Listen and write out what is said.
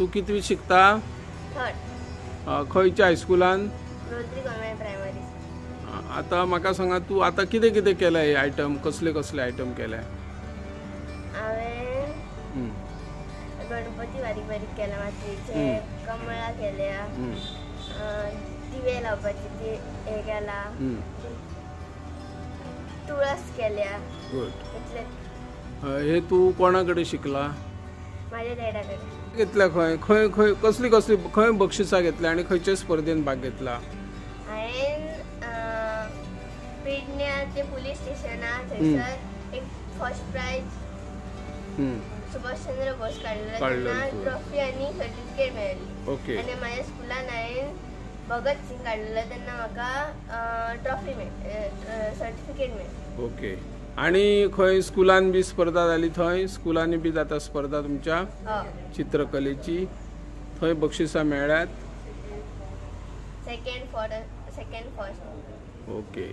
तूं कितवी शिकता? थर्ड. खंयच्या हायस्कुलान? Rosary government primary. आतां म्हाका सांगा, तूं आतां कितें कितें केलां? हे आयटम कसले कसले आयटम केले? हांवें गणपती बारीक बारीक केला, मातयेचे कमळां केल्या, दिवे लावपाचे ते हे केला, तुळस केल्या. गुड. हे तूं कोणा कडेन शिकला? माझ्या डॅडा कडेन. घेतल्या खंय खंय खंय कसली कसली खंय बक्षिसां घेतल्या आनी खंयचे स्पर्धेन भाग घेतला? हांवें पेडण्या ते पुलीस स्टेशना थंयसर एक फर्स्ट प्रायज सुभाषचंद्र बोस काडलेलो, तेन्ना ट्रॉफी आनी सर्टिफिकेट मेळ्ळी. ओके. आनी म्हाज्या स्कुलान हांवें भगत सिंग काडलेलो, तेन्ना म्हाका ट्रॉफी मेळ्ळी, सर्टिफिकेट मेळ्ळी. ओके. आनी खंय स्कुलान बी स्पर्धा जाली? थंय स्कुलांनी बी जाता स्पर्धा तुमच्या चित्रकलेची? थंय बक्षिसां मेळ्ळ्यात? Second, fourth, second, first. Okay.